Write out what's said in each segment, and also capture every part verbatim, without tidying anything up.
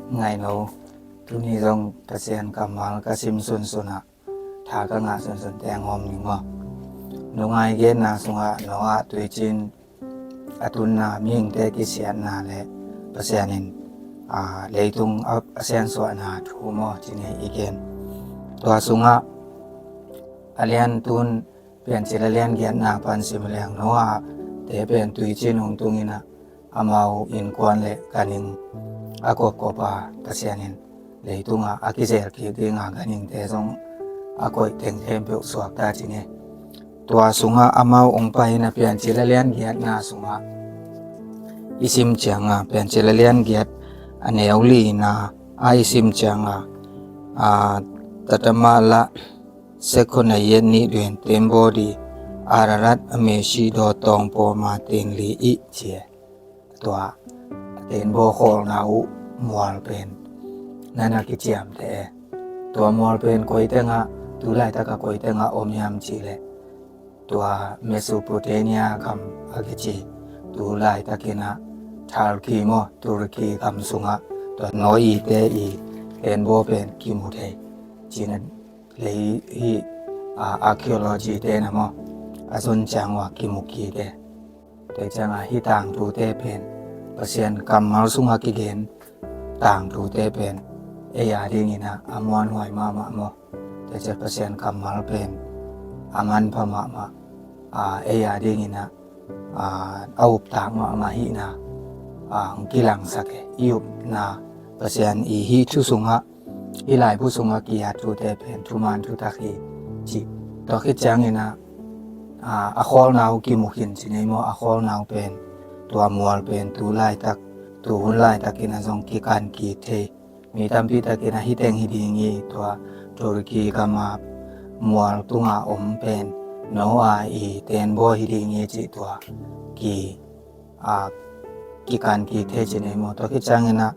Ngaino, tuni zong Pasian kammal ka sim sunsun ah, tha ka ngah sunsun teng om ning maw. Nungai genna sungah Noah tuicin a tunna, mihingte kisiatna le Pasian in, aa, leitung a, a siansuahna thu maw, ci nei i gen. Tua sungah a lian tun, Piancil a lian giatna pan sim leng Noah te pen tuicin hong tung in ah, amau innkuan le ganhing a kopkop a, Pasian in leitungah a kizel kik dinga ganhingte zong a koih teng khempeuh suakta ci ni. Tua sungah amau hong pai in ah, Piancil a lian giatna sungah i sim cianga, Piancil a lian giat a neu lina a i sim cianga, a, Tadmor lah Sekhonayet nih duin tenbaw di Ararat a mesi daw tawng pawma ten li i ci e. Tua a tenbaw khawlna uh mual pen na na kiciamteh e. Tua mual pen koi tengah, tu laitak a koi tengah om hiam cih leh, tua Mesopotamia gam a kici, tu laitakin ah Turkey maw, Turkey gam sungah tua Noah te i tenbaw pen kimu thei ci-in ah, lei hih, a, archaeology te na maw, a zon ciang ua kimu kik e. Tua ciangah hih tangthu te pen Pasian kammal sungah kigen tangthu te pen ei a dingin ah a muanhuai mahmah maw. Tua ciang Pasian kammal pen a manpha mahmah, a, ei a dingin ah, a, a uptak mahmah hihna, a, hong kilangsak e. I upna, Pasian i hih thu sungah, i laibu sungah ki-at thute pen thuman thutak hi ci. Tua khit ciangin ah, a, a khawlna uh kimu khin ci nei maw, a khawlna uh pen, tua mual pen tu laitak, tu hun laitakin ah zong kikan kik thei. Mi tampi takin ah hih teng hi ding hi, tua Turkey gam a mual tunga om pen Noah i tenbaw hi ding hi cih tua ki, a, kikan kik thei ci nei maw. Tua khit ciangin ah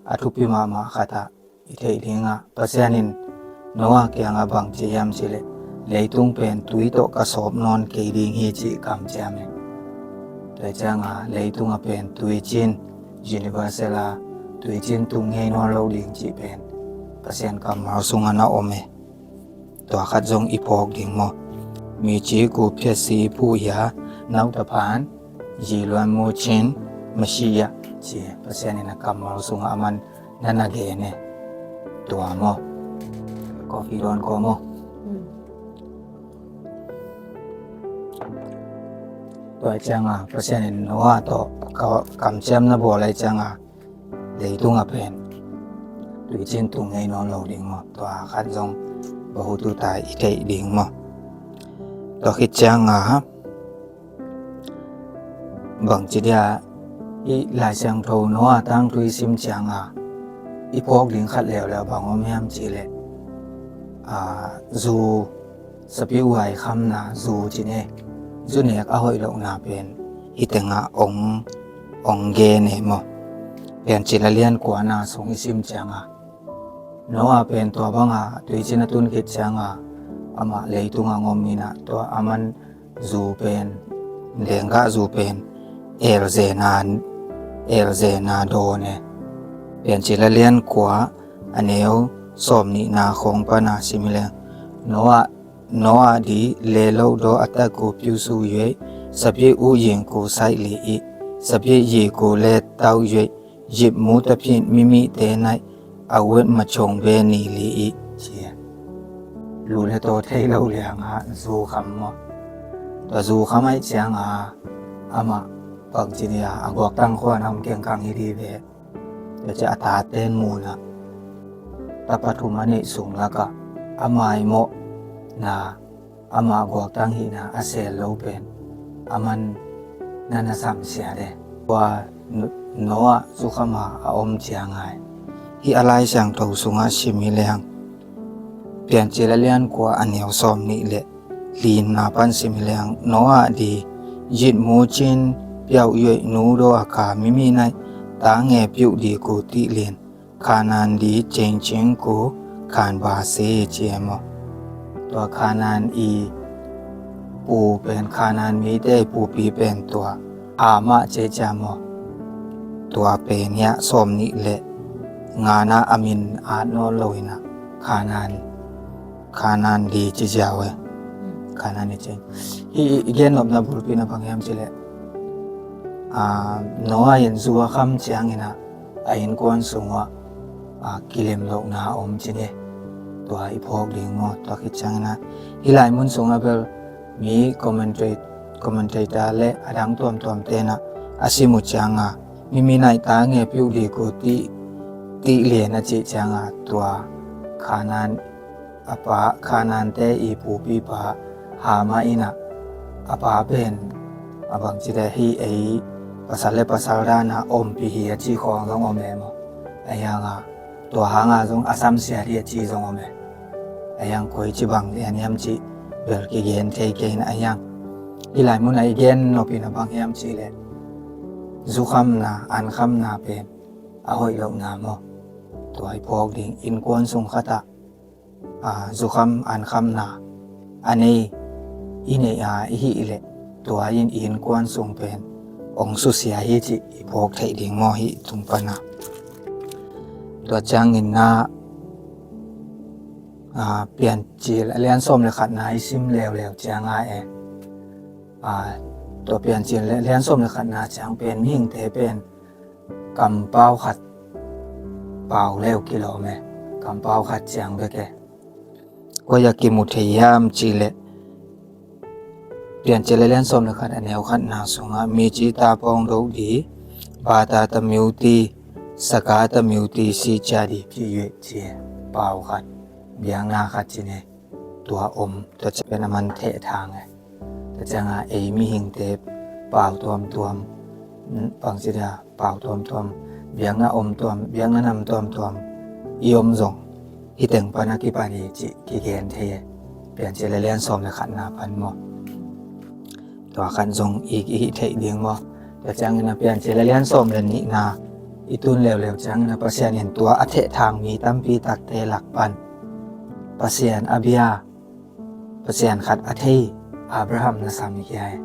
a thupi mahmah khat ah i theih dingah, Pasian in Noah kiangah bang ci hiam cih leh, leitung pen tui tawh ka sawp nawn kei ding hi cih kamciam e. Tua ciangah leitung a pen tuicin, universal a tuicin tung ngei nawn lo ding cih pen Pasian kammal sungah na om e. Tua khat zong i phawk ding maw. มีชีกูเพียรสีผู้อย่า เน่าตะพาน ยีลวนมูชิน มาชียะ ci e. Pasian in a kammal sungah a man na na gen e. Tua maw. Coffee dawn ko maw. Tua ciangah Pasian in Noah tawh ka, kamciam na bawl lai ciangah, leitung a pen tuicin tung ngei nawn lo ding maw. Tua khat zong bahutu ta i theih ding maw. Tua khit ciangah bangci dia i Lai Siangtho Noah tangthu i sim ciangah i phawk ding khat leuleu bang om hiam cih leh, a, zu, sapi uai khamna zu ci ne, zu nek a hoih lohna pen hih tengah ong, ong gen e maw. Piancil a lian kuana sung i sim ciangah, Noah pen tua bangah tuicin a tun khit ciangah amah leitung a ngom in ah, tua a man zu pen, lenggah zu pen elzena, elzena dawn e. Piancil a lian kua a neu sawm nihna khawng pana sim hi leng, Noah, Noah di le lo do a ta ku piu su yue, sabi u yin ku sai li i, sabi yi ku le tau yue, yip mu ta phin mi mi te nai, a wet ma chong be ni li i, ci e. Lu le taw thei lo liangah zu kham maw. Tua zu kham aih ciangah amah bangci dia a guaktang khua nam kengkang hi di ve. Tua ci a taten munah tapa thum a neih sung lakah a maimawhna, amah guaktang hihna a sel lo pen a man na na samsia de. Tua Noah zu khama a om ciangai. Hih a Lai Siangtho sungah sim hi leng, Piancil a lian kua a neu sawm nih le lina pan sim hi leng, Noah di yit mu cin piauh yuaih nu do a ka mimi nai ta nge piuh di ku ti lin. Khanan di cengcing ku khan ba si ci e maw. Tua Khanan i pu pen, Khanan mite i pupi pen tua Ham a ci e ci a maw. Tua pen hiah sawm nih le ngana a min at nawn lo in ah Kanaan, Kanaan di ci ziau e. Kanaan i ci. Hih i gen nopna bulpi na bang hiam cih leh, a, Noah in zu a kham ciangin ah a innkuan sungah, a, kilem lohna a om ci ni. Tua i phawk ding maw? Tua khit ciangin ah hih lai mun sungah bel mi commentate-, commentator le a dang tuamtuam ten ah a sim uh ciang a, mi mi naita nge piu di ko ti, ti lian a cih ciang a, tua Kanaan a pa, Kanaan te i pupipa Ham in ah a pa pen a bangci te hi, ei pasal le pasal dan a ompih hi a ci khawng zong om e maw? A hiang a tua hang a zong a samsiat hi a ci zong om e. A hiang koi ci bang lian hiam cih bel kigen thei kei in a hiang. Hih lai mun a i gen nop in a bang hiam cih leh, zukhamna, ankhamna pen a hoih lohna maw? Tua i phawk ding, innkuan sung khat ah, a, zukham ankhamna a nei, i neih a i hih leh tua in i innkuan sung pen ong susia hi cih i phawk theih ding maw hih tung pan a. Tua ciangin ah, a, Piancil a lian sawm le khatna i sim leuleu ciang a e, a, tua Piancil a lian sawm le khatna ciang pen mihingte pen kampau khat pau leu kilawm e, kampau khat ciang bek e. Koi a kimu thei hiam cih leh, Piancil a lian sawm le khat a neu khatna sungah, mici ta pawng do di, bata ta miu ti, saka ta miu ti, si cia di ci yue ci e, pau khat, biakna khat ci ne. Tua om, tua ciang pen a man theh thang e. Tua ciang a ei mihingte pau tuamtuam, bangci dia pau tuamtuam, biakna om tuam, biakna nam tuamtuam i om zong hih teng pan a kipan hi cih kigen thei e. Piancil a lian sawm le khatna pan maw? Tua khat zong i, i hih theih ding maw? Tua ciangin a Piancil a lian sawm le nihna i tun leuleu ciangin a Pasian in tua a theh thang mi tampi takte lak pan Pasian a bia, Pasian khat a thei Abraham na samkhia e.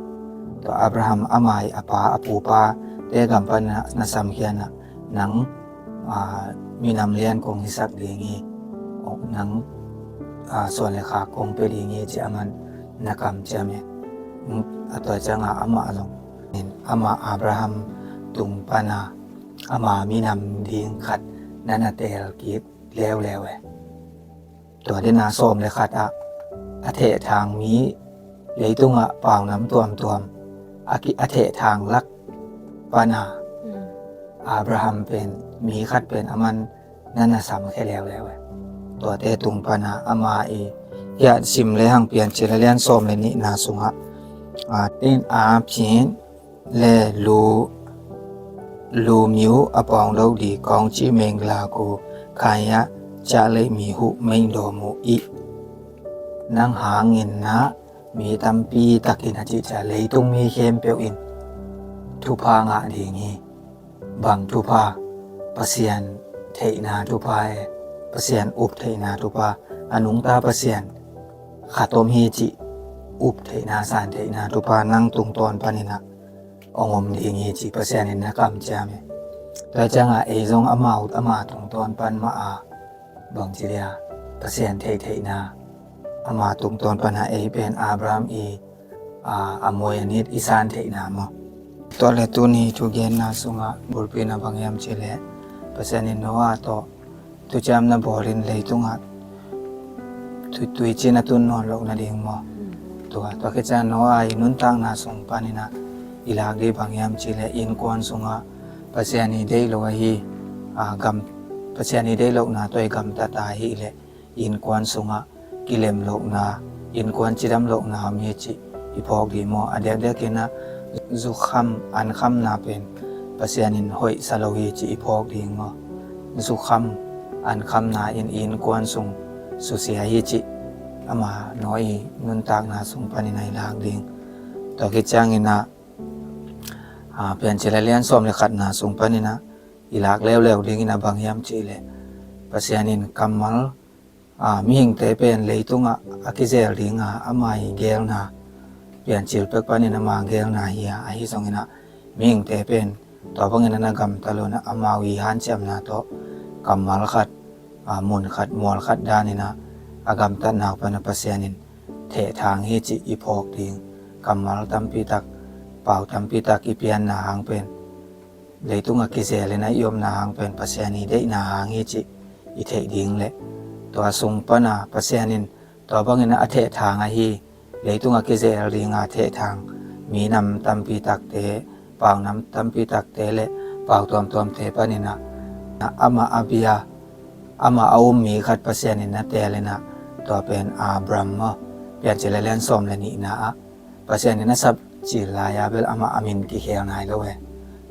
Tua Abraham ama i a pa, a pupa te gam pan na, na samkhia na, nang, a, minam lian kong hisak ding hi, nang, a, suan le khak kong pia ding hi ci a man na kamciam e. A tua ciang a amah zong in ama Abraham tung pan a ama minam ding khat na na teel kik leuleu e. Tua dena sawm le khat ah a theh thang mi, leitungah pau nam tuamtuam a ki, a theh thang lak pan a Abraham pen mi khat pen a man na na samkhia leuleu e. Tuate tung pan a ama i hiah sim le hang Piancil a lian sawm le nihna sungah, a, tin a phin le lu, lu miu a pawng do di kawng ci meng la ku kaya ca le mi hu meng do mu i. Nang hangin na mi tampi takin a cih cia leitung mi khempeuh in thupha ngah ding hi. Bang thupha? Pasian theihna thupha e, Pasian up theihna thupha, a nungta Pasian khat om hi cih up theihna, san theihna thupha nang tungtawn panin a ong om ding hi ci Pasian in na kamciam hi. Tua ciangah ei zong amau, ama tungtawn pan mah a bangci dia Pasian theihtheihna ama tungtawn pan a ei pen Abraham i, a, a muai a nit i san theihna maw? Tua le tuni thugenna sungah bulpi na bang hiam ci le Pasian in Noah tawh thuciamna bawlin leitungah tu, tuicin a tun nawn loh nading maw? Tua, tua khit ciang Noah i nuntakna sung panin a i lak ding bang hiam ci le innkuan sungah Pasian i deih lo ahi, a, gam, Pasian i deih lohna tawh i gamtat ahi le innkuan sungah kilem lohna, innkuan cidam lohna om hi cih i phawk ding maw? A diakdiakin a zukham ankhamna pen Pasian in hoihsa lo hi cih i phawk ding maw? Zukham ankhamna in innkuan sung susia hi cih ama Noah i nuntakna sung panin a i lak ding. Tua khit ciangin a, a, Piancil a lian sawm le khatna sung panin a i lak leuleu dingin a bang hiam ci le Pasian in kammal, a, mihingte pen leitungah a kizel dinga ama i gelna, Piancil pek panin ama gelna hi a, ahi zongin a mihingte pen tua bangin a na gamta lo in a amau i hanciamna tawh kammal khat, a, mun khat, mual khat danin ah a gamtatna uh pan ah Pasian in thehthang hi cih i phawk ding. Kammal tampi tak, pau tampi tak i pianna hang pen, leitung a kizel in ah i omna hang pen Pasian i deihna hang hi cih i theih ding leh, tua sung pan ah Pasian in tua bangin ah a thehthang ahi, leitung a kizel ding a thehthang minam tampi takte, pau nam tampi takte leh pau tuamtuamte panin ah, amah a bia, amah a um mi khat Pasian in na teel in ah, tua pen Abram maw, Piancil a lian sawm leh nihna ah Pasian in a sap cil lai-a bel amah a min kikhel nai lo e.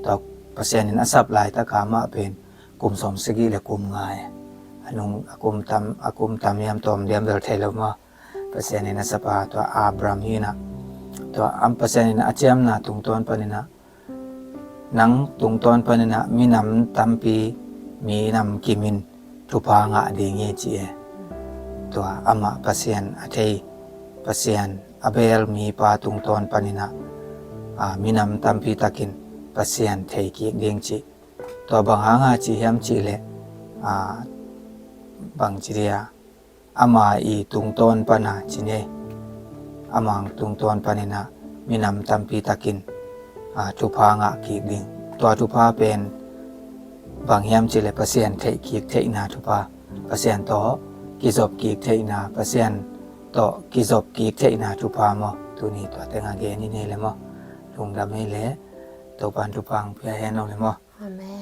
Tua Pasian in a sap laitak a amah pen kum sawmsagih leh kum nga e. A nung a kum tam, a kum tam hiam tawm diam bel thei lo maw. Pasian in a sap a, tua Abram hi in ah, tua am Pasian in a ciamna tungtawn panin ah, nang tungtawn panin ah minam tampi, minam kim in thupha ngah ding hi ci e. Tua amah Pasian a thei, Pasian a beel mipa tungtawn panin ah, a, minam tampi takin Pasian thei kik ding cih. Tua bang hang a ci hiam cih leh, a, bang ci dia, ama i tungtawn pan ah ci ni, ama tungtawn panin ah minam tampi takin, a, thupha ngah kik ding. Tua thupha pen bang hiam cih leh Pasian theih kik theihna thupha, Pasian tawh kizop kik theihna, Pasian tawh kizop kik theihna thupha maw. Tuni tua teng a gen i nei leh maw, lungdam hi leh, Topa'n thupha hong pia hen aw leh maw. Amen.